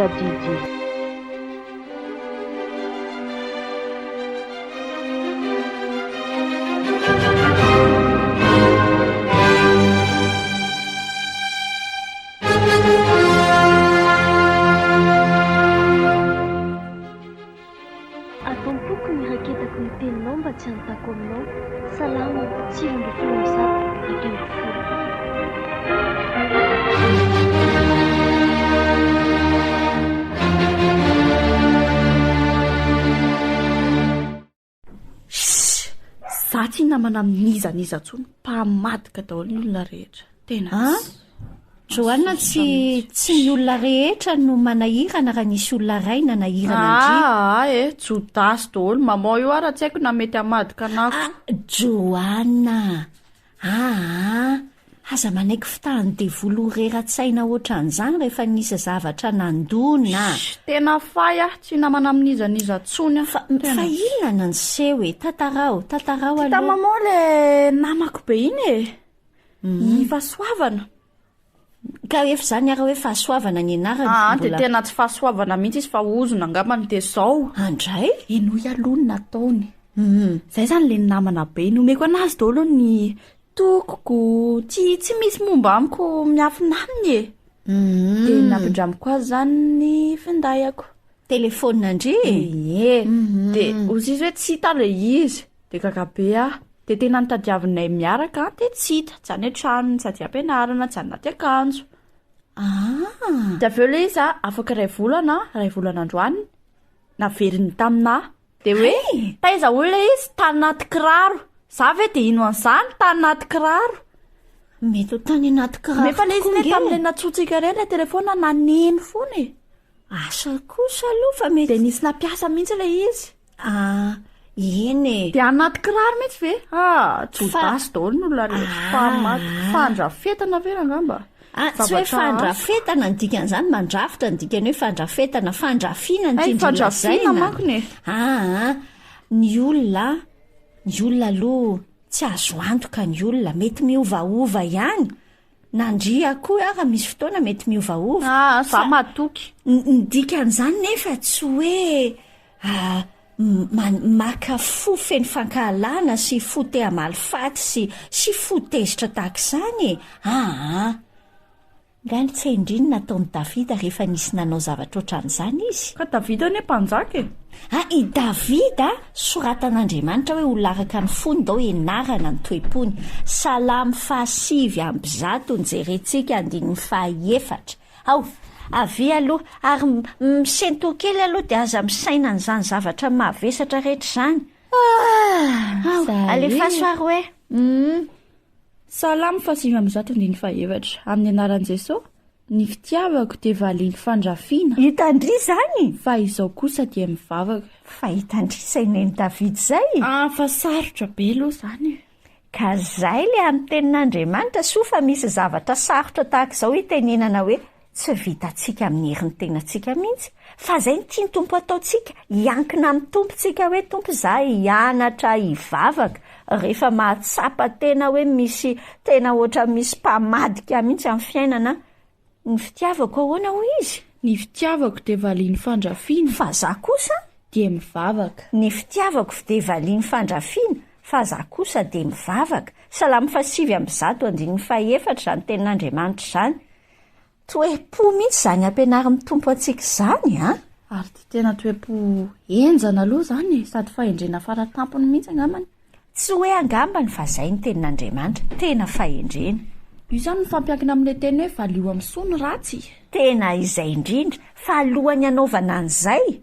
Tadidy. Ato am-poko ny iraketako ny teninao mba tsy hanontako aminao. Salamo 119, 11. Shh! Za tsy hinamana amin'iza n'iza tsony, mpamadika daholo ny olona rehetra. Tena An? tsy. Johanna Mahasosotra tsy mihitsy. tsy ny olona rehetra no manahirana raha nisy olona ray nanahirana an-dry. Aa e, Jodasy daholo, maman io ara tsy haiko na mety hamadika anah Ah, koa. Johanna Aa! Aza manaiky fitahan'ny devoly ho rera-tsaina ohatran'izany rehefa nisy zavatra nandona a! Shh! Tena fay aho, tsy hinamana amin'iza n'iza tsony aho. Fa, fa inona no niseho e? Tantarao, tantarao Hita aloha. maman le namako be iny e! I Fahasoavana. Ka efa izany ary hoe fahasoavana ny anarany Aa dia mbola. tena tsy fahasoavana mihitsy izy fa ozona angambany dia zao. Andray? Henoy aloha ny nataony. Zay zany le namana be, nomeko anazy daholo ny tokiko, tsy tsy misy momba amiko miafina aminy e. Dia nampindramiko azy zany ny findaiako. Telephone ndry e? Ie, dia hozy izy hoe tsy hita le izy, dia gaga be aho. Dia tena notadiavinay miaraka an, dia tsy hita, tsy any an-tranony, tsy aty am-pianarana, tsy any anaty akanjo. Ah! Dia avy eo ilay izy an, afaka iray volana, iray volana androany, naveriny taminà. Dia hoe, taiza hono ilay izy? Tanaty kiraro. Za ve dia hino an'izany? Tanaty kiraro. Mety ho tany anaty kiraro Nefa ilay izy tokoa anie ange e. tamin'ilay nantsointsika ireny ilay telefaonina naneno foana e. Asa kosa aloha fa mety. Dia nisy nampiasa mihitsy ilay izy. Ah, eny e. Dia anaty kiraro mihitsy ve? Ah, Jodasy daholo ny olona rehetra. Mpamadika. Fandrafetana ve angamba? Ah, tsy hoe fandrafetana ny dikan'izany, mandrafitra ny dikany hoe fandrafetana, fandrafiana ny Hay, tian-dry fandrafiana lazaina. mankony e. Ah, ah, ny olona, ny olona aloha tsy azo antoka ny olona, mety miovaova ihany. Na ndry akoho ara misy fotoana mety miovaova. Ah, za matoky. Ny dikan'izany nefa tsy hoe maka fo feno fankahalana sy fo te hamaly faty sy sy fo tezitra tahaka izany e! Aa! Nga ny tsy hain-dry ny nataon'i Davida rehefa nisy nanao zavatra ohatran'izany izy? Ka Davida anie mpanjaka e! A I Davida, soratan'Andriamanitra hoe olona araka ny fony, ndao ianarana ny toe-pony. Salamo fahasivy ambizato no jerentsika, andininy fahaefatra. Ao, avia aloha, ary misentoa kely aloha dia aza misaina an'izany zavatra mavesatra rehetra izany. Ao, alefaso ary hoe. Hum. Salamo fahasivy ambizato andininy fahefatra. Amin'ny anaran'i Jesoa, ny fitiavako dia valian'ny fandrafiana. Hitan-dry izany? Fa izao kosa dia mivavaka. Fa hitan-dry izay nen'i Davida izay? Ah, fa sarotra be aloha izany e. Ka izay ilay amin'ny tenin'Andriamanitra, soa fa misy zavatra sarotra tahaka izao itenenana hoe Tsy vitantsika amin'ny herin'ny tenantsika mihitsy, fa izay no tian'ny Tompo hataontsika, hiankina amin'ny Tompo tsika hoe, Tompo izaho hianatra hivavaka, rehefa mahatsapa tena hoe misy tena ohatran'ny misy mpamadika mihitsy amin'ny fiainana, ny fitiavako ahoana hoy izy? Ny fitiavako dia valian'ny fandrafiana. Fa za kosa? Dia mivavaka. Ny fitiavako dia valian'ny fandrafiana, fa za kosa dia mivavaka. Salamo fahasivy ambizato andininy fahefatra izany tenin'Andriamanitra izany. Toe-po mihitsy izany ampianarin'ny Tompo antsika izany an! Ary dia tena toe-po henjana aloha izany e! Sady fahendrena faratampony mihitsy angambany. Tsy hoe angambany fa izay ny tenin'Andriamanitra, tena fahendrena. Io izany mifampiankina amin'ilay teny hoe valio amin'ny soa ny ratsy. Tena izay indrindra, fa alohan'ny hanaovana an'izay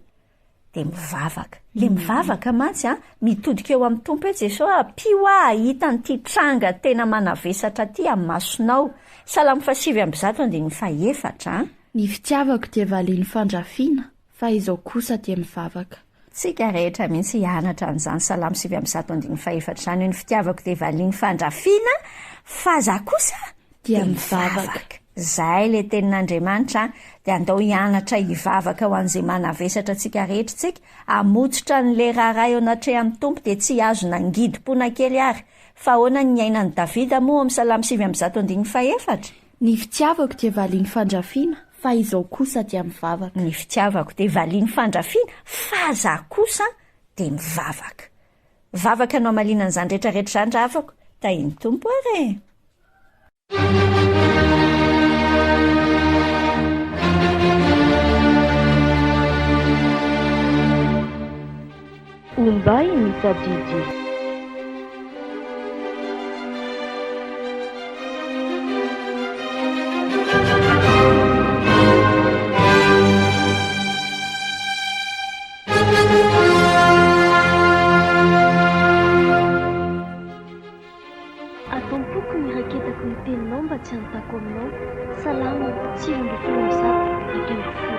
dia mivavaka. Le mivavaka mantsy an, mitodika eo amin'ny Tompo hoe Jesoa ampio aho hahita an'ity tranga tena manavesatra ity amin'ny masonao. Salamo fahasivy ambizato andininy fahefatra an. Ny fitiavako dia valian'ny fandrafiana, fa izao kosa dia mivavaka. Tsika rehetra mihitsy hianatra an'izany Salamo 109 andininy fahefatra izany hoe ny fitiavako dia valian'ny fandrafiana, fa za kosa dia mivavaka. Zay le tenin'Andriamanitra an, dia andao hianatra hivavaka ho an'izay manavesatra antsika rehetra tsika, hamotsitra an'le raharaha eo anatrehan'ny Tompo dia tsy hihazona angidim-po na kely ary. Fa ahoana ny niainan'i Davida moa ao amin'ny Salamo 109 andininy fahefatra? Ny fitiavako dia valian'ny fandrafiana. Fa izao kosa dia mivavaka. Ny fitiavako dia valian'ny fandrafiana, fa za kosa dia mivavaka. Vavaka no hamaliana an'izany rehetra rehetra izany rahavako. Tahin'ny Tompo ary e! Ombay ny tadidy. Ato am-poko ny raketako ny teninao mba tsy hanontako aminao. Salamo 119.